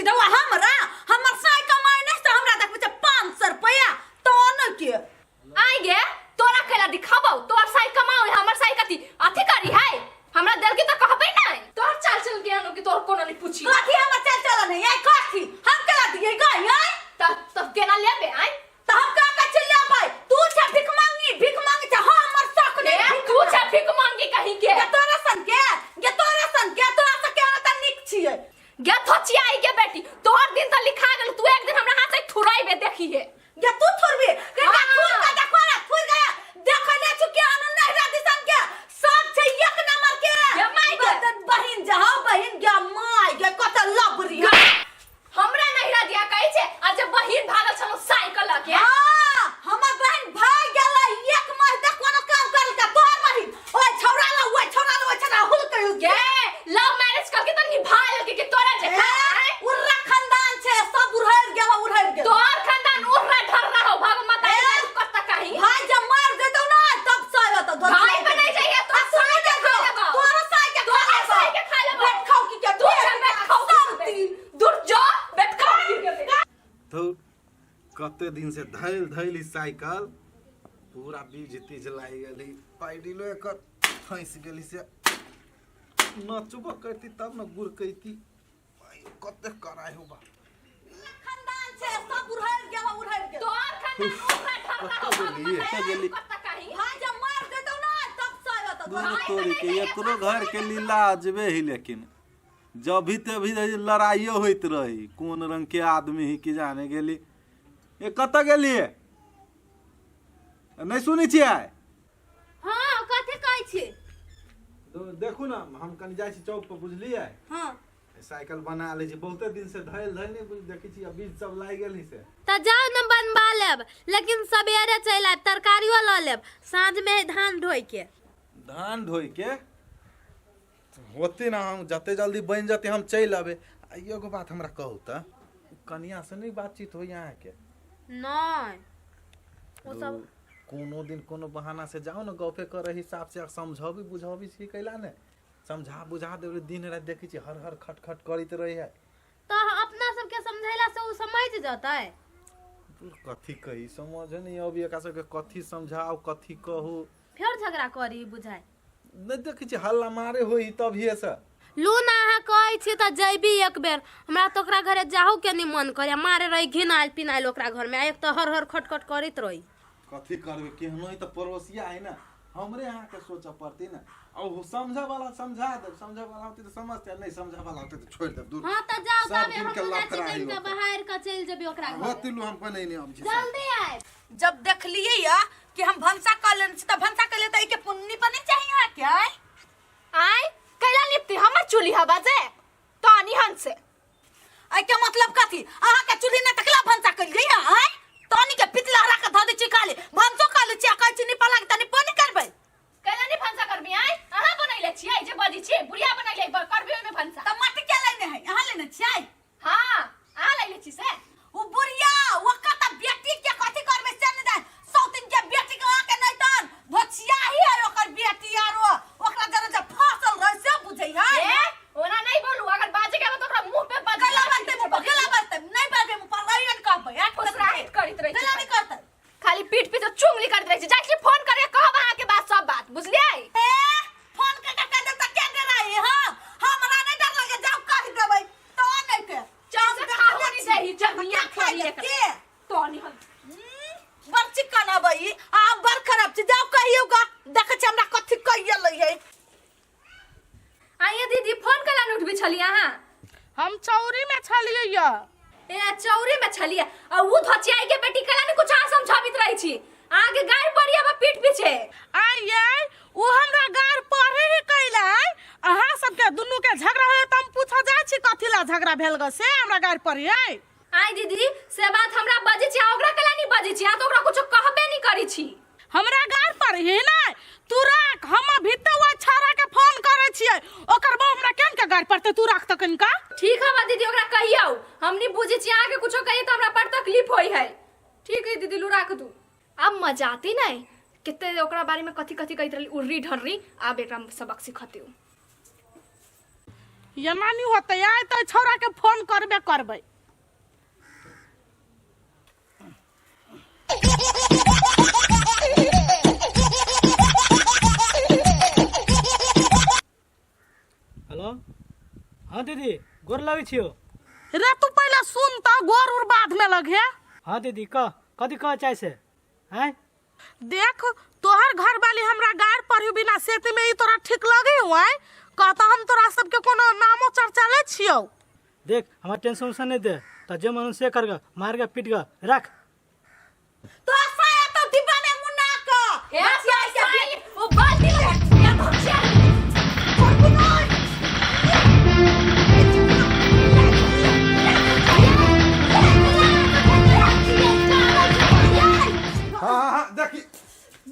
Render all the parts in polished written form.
छी दवा हमरा हमर साय कमाई नहीं से हमरा देखबै छै 500 रुपया तो न के आइ गे तोरा कैला दिखाबौ तोर साई कमाओ हमर साई कथी अथी करी है हमरा देल के त कहबै नै तोर चाल चल के आनो कि तोर कोनो नहीं पूछी कथी हमर चाल चलन है ये कथी हम केला दिए गई आय त तब केना लेबे आइ त हम का का चिल्लाबै तू छ भीख मांगी भीख मांगी छ हमर शौक ए नहीं तू छ भीख मांगी कहीं के गे तोरा सन के गे तोरा सन के तोरा से के त नीक छियै गे थोचियाई गे बेटी तोहर दिन त लिखा गेल तू एक दिन हमरा हाथ से थुराइबे देखी हे गे तू थुरबी के हाँ। थुर के देखो रे थुर गया देखो ले चुके अनु नहीं रे दिसन के सब छै एक नंबर के गे माय गे। बहिन जाओ बहिन गे माय गे कत लबरी हमरा नहिरा दिया कहै छै आ जे बहिन भागल छलो साइकिल लऽ के हाँ, हमर बहिन भाग गेलै एक मास तक कोनो काम करलकै तोहर बहिन ओइ छौड़ा ला ओइ छौड़ा ला ओइ छौड़ा हुल कहियो गे लव मैरिज करके त निभा लेलकै कि तोरा जे उर्रा खानदान छै सब उड़हर गेल उड़हर गेल तोहर खानदान उर्रा ढर्रा हो भाग माता ए? कत्ता कहीं भाई जब मार देतौ ना तब सह तो भाई पे नहीं जाइए तो साय के खा लेबो। तोरा साय के तोरा साय के खा लेबो। बैठ खाओ की के तू से बैठ खाओ सब तीन दूर जो बैठ खाओ की के तो कते दिन से धैल धैल ई साइकिल पूरा बीज तीज लागि गेली पैडिलो एकर फँसि गेली से नचबो करती तब ने गुरकैती कते कराय हो बा खानदान छै सब उड़हर गेल उड़हर गेल तोहर खानदान उर्रा ढर्रा हो कत्ता भाग गेली? माता कत्ता गेली? कत्ता कहीं भाई जब मार देतौ ना तब सह तो दूर तोरी के एकरो घर के लीला अजबे ही लेकिन जब भी तभी लड़ाइयो होइत रही कोन रंग के आदमी ही की जाने गेली ए कतऽ गेलियै नहि सुनै छियै हँ कथी कहै छी देखू ने हम कनि जाइ छी चौक पर बुझलियै हँ साइकिल बना लै छी बहुते दिन से धैल धैल नहि बुझ देखै छी आ बीज सब लागि गेल है से तऽ जाउ ने बनबा लेब लेकिन सबेरे चलि आयब तरकारियो लऽ लेब साँझमे है धान ढोइके धान ढोइके होते ना हम जते जल्दी बनि जते हम चलि अबै आ एगो बात हमरा कहू तऽ कनिया से नहि बातचीत होइए अहाँके नहि ओ सब कोनो दिन कोनो बहाना से जाउ ने गपे करे हिसाब से समझाबी बुझाबी छी कैला ने समझा बुझा देबै दिन राति देखै छी हर हर खट खट करैत रहै है तऽ अपना सबके समझैला से ओ समझ जतै कथी कही समझ नहि अबै एकरा सबके कथी समझाउ कथी कहू फेर झगड़ा करी बुझाइ नहि देखै छी हल्ला मारे होई तभिए से लू ना अहाँ कहै छी तऽ जैबी एक बेर हमरा तऽ ओकरा घरे जाहू के नहीं मन करे मारे रही घिनायल पिनायल ओकरा घर में आ एक तऽ हर हर खटखट करैत रही कथी करबै केहनो ही तऽ पड़ोसिया है ना हमरे अहाँके सोचऽ पड़तै ने आ ओ समझऽ वाला समझा देब समझऽ वाला होतै तऽ समझतै नहि समझऽ वाला होतै तऽ छोड़ि देब दूर हाँ तऽ जाउ सब तबे दिन हम के जाइ छी लफड़ा है कनिका ओकर। बाहर कऽ चलि जेबै ओकरा घर होती लू हम बनेने आबै छी जल्दी आयब जब देखलियै या कि हम भनसा कऽ लेने छी तऽ भनसा कऽ ले तऽ एहिके पुन्नी पर नहीं चाहिए अहाँके आँय आय कैला लिपती हमर चूल्ही हवा जे तानी हन से एहिके मतलब कथी अहाँके चूल्ही नहि तकला भनसा कलियै आँय तनी के पितला हरा के धऽ दै छी खाली भनसो कऽ लै छी आ कहै छी निपा लाग तनी पानि करबै कैला नहीं भनसा करबी आय अहाँ बनैले छियै जे बजै छियै बुढ़िया बनैले करबी ओहिमे भनसा तऽ माटि के लेने है अहाँ लेने छियै हाँ अहाँ लैले छी से उ बुढ़िया ओकर तऽ बेटी के कथी करबै से नहि जान सौतिन के बेटी के अहाँके नहि तन भोचियाही है ओकर बेटी आरो ओकरा जरे जे फसल रहे से बुझै है ए ओना नहीं बोलू अगर बाजे के तो ओकरा मुंह पे बाज गला बाजतै मुँह पर गला बाजतै नहि बाजबै मुँह पर रही नहि कहबै आँख फुसराहट करैत रहै छै गला नहि करतै खाली पीठ पीछे चुंगली करैत रहै छै जाइ छी फोन करे कहब अहाँ के बात सब बात बुझलियै ए फोन के के देता के डराई हां हमरा नहीं डर लगे जाओ कह देबै तो नहीं के चल से खाहो नहीं दही जमिया खाइ खाई के तो नहीं हम बड़ चिकन अबै आ बड़ खराब छै जाओ कहियो गा देखै छी हमरा कथी कहिए लै है आइए दीदी फोन कला न उठबी छलियै अहाँ हम चौरी में छलियै यऽ ए चौरी में छलियै आ उ धचियाई के बेटी कला ने कुछ अहाँ समझाबित रहै छी अहाँ के गाड़ पड़ी अब पीठ पीछे आइ यै ओ हमरा गाड़ पढ़े ही कैला अहाँ सबके दुनू के झगड़ा होय तऽ हम पूछऽ जाइ छी कथी ला झगड़ा भेल ग से हमरा गाड़ पड़ी है आइ दीदी से बात हमरा बजै छी अहाँ ओकरा कला नहीं बजै छी अहाँ तऽ ओकरा कुछो कहबे नहीं करै छी हमरा गाड़ पर ही नै तू राख हम अभी तऽ ओहि छौड़ा के फोन करै छियै ओकर बहू हमरा केन के गाड़ पड़तै तू राख तऽ कनिका ठीक है बा दीदी ओकरा कहियौ हम नहीं बुझै छी अहाँके कुछो कहिए तऽ हमरा बड़ तकलीफ होइ है ठीक है दीदी लू राख दू अब मजा आती नहीं कते ओकरा बारे में कथी कथी कहैत रहली उर्री ढर्री आब एकरा सबक सिखती। एना नहि होतै आइ तऽ छौड़ा के फोन करबे करबै। हेलो, हाँ दीदी, गोर लगै छियौ। रे तू पहिले सुन तऽ, गोर उर बाद में लगे। हाँ दीदी, कह, कथी कह चाहे से आँय? देख, तोहर घर वाली हमरा गाड़ पढ़ी बिना सेती में, ई तोरा ठीक लगे हुआ? कहता हम तोरा सबके कोनो नामो चर्चा ले छियौ। देख, हमरा टेंशन उंशन नहीं दे, तो जे मन से कर ग, मार ग, पीट ग, रख। तो साया तो डिब्बा में मुन्ना का ए बचिया के साई, ओ बाल्टी में या धोचिया। करबू नहीं। हाँ हाँ हाँ, देखी।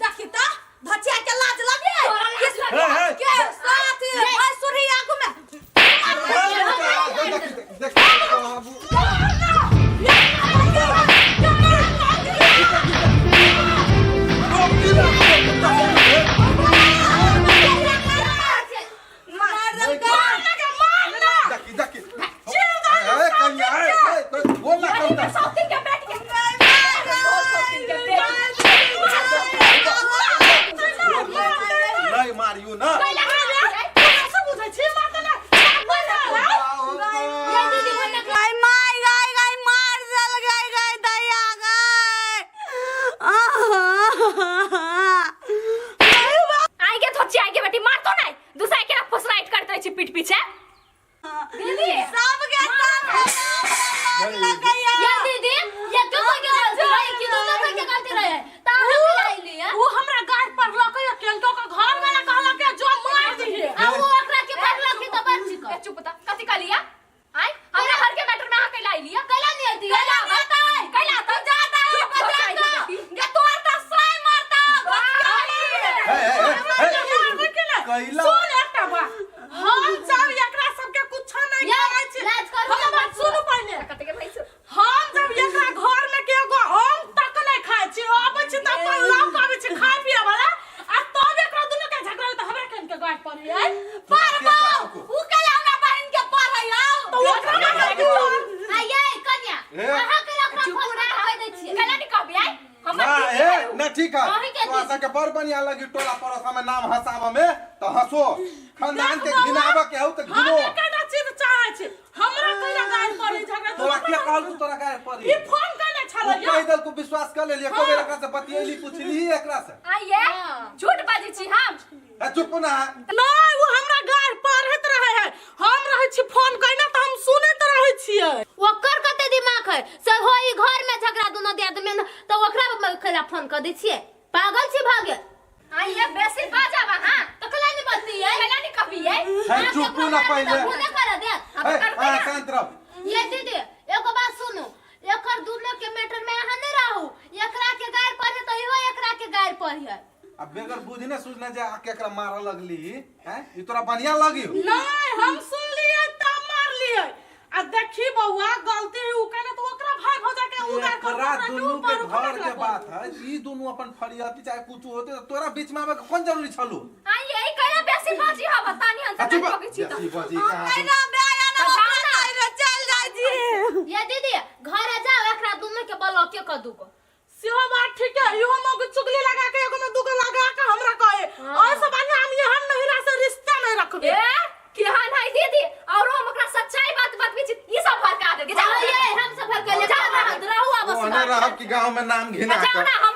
देखी त धचिया के लाज लगे। तोरा लाज लगे? हे, हे। के साथ भाई सुरी आगू में। देखी देखी बाबू। देखी देखी, ए कन्या, ए ए, तो बोल ना करता। सौतीन के बेटी के, सौतीन के बेटी। नहीं मारियो ना। गाय माय गाय गाय मार दल गाय गाय दया गाय। आई के धोचिया के बेटी, मार तो नहीं दूसरा के फुसराइट करते छी पीठ पीछे। दीदी, सब के सब लगैया। या दीदी, ये क्यों कोई के गलती रहे कि दोनों के गलती रहे ता हम आइली है? वो हमरा गाड़ पर लके केंटो के घर वाला कहलक के जो मार दिहे। आ वो ओकरा के पढ़लक त बच्ची ए, चुप त, कथी कहलिया? आई हमरा घर के मैटर में अहाँ कैला आइलिया? कैला नहीं आती? कैला बताई, कैला तो ज्यादा है बजा तो ये तोर तो साय मारता। ए ए ए, ए कैला। सुन एकटा बात, हम जब एकरा सबके कुछो नहीं या, कहै छी, लाज करू। हमर बात सुनू पहिले। कते के भाई? हम जब एकरा घर में के एगो आम तक नहीं खाइ छी, अबै छी तऽ अपन लऽ कऽ अबै छी खाय पिए वाला, आ तब एकरा दुनू के झगड़ा होय तऽ हमरा केन के गाड़ पड़ी है? पढ़बो उ कैला हमरा बहिन के पढ़ै आओ। तऽ ओकरा ना कहै। आ ये कन्या, ए। अहाँ के ओकरा फोन कर कह दै छियै। कैला नहीं कहबी? आई हमर ना दीदी ए है। ना, ठीक है। अहीं के तोरा दीदी। सबके बड़ बढ़िया लगी टोला पड़ोसा में नाम हंसाबऽ में, तऽ हंसो। खानदान के घिनाबऽ के हौ तऽ हम घिनो। एकटा चीज चाहै छी, हमरा कैला गाड़ पड़ी झगड़ा? तोरा के कहल तू तोरा गाय पड़ी? ई फोन कैले छलै। ओ कहि देल, तू विश्वास कर लेलियै? एको बेर एकरा से बतियैली, पुछली एकरा से? आइए झूठ बाजै छी हम? ए, चुप ना। नहीं, वो हमरा गाड़ पढ़ैत रहे है, हम रहै छी फोन कैने तऽ हम सुनैत रहै छियै। ओकर कते दिमाग है से होई घर में झगड़ा दोनों दियाद में न, तो ओकरा कैला फोन कर दै छियै? पागल छी भागे? आइए बेसी बाजाब अहाँ। तो कैला नहीं बतियै? कैला नहीं कहबी? हे, चुप ना पहिले। फोने कर दे। ए, अहाँ शांत रह। ये दीदी, एगो बात सुनू, एकर दोनों के मैटर में अहाँ नहीं रहू। एकरा के गाड़ पढ़े तो इहो एकरा के गाड़ पढ़े। आ बेगर बुझने सुझने जे आके एकरा मारऽ लगली हैं, ई तोरा बढ़िया लगी हो? नहीं, हम सुनलियै तब मारलियै। आ देखी बौआ, गलती है उ केने तऽ ओकरा भाई भौजा के उ गाड़ पर, एकरा ओकरा के दुनू ऊपर के ऊपर घर के एकरा बात है। ई दुनू अपन फरियाती चाहे कुछ होते तऽ तोरा बीच में आबे के कोन जरूरी छलू? आइए ई कैला बेसी बाजी हवा तानी हम आ चुप। सब पकै छी त बेसी बाजी कहाँ? कैला बे ना जाओ ना। ओकरा चल जाइ छी। ये दीदी, घर जाओ, एकरा दोनों के ब्लॉके कर दूगो। सेहो बात ठीक है। इहो मौके चुगली लगा के एगो में दूगो लगा के हमरा कहे, और सब बढ़िया हम यहाँ महिला से रिश्ता नहीं रखबे। ए, केहन है दीदी? और हम ओकरा सच्चाई बात बतबै छी, ई सब भड़का देलकै। हाँ, ये हम सब भड़केले। जाओ ना। रहू आब। ओहने रहब कि गांव में नाम घिना जाओ कर ना।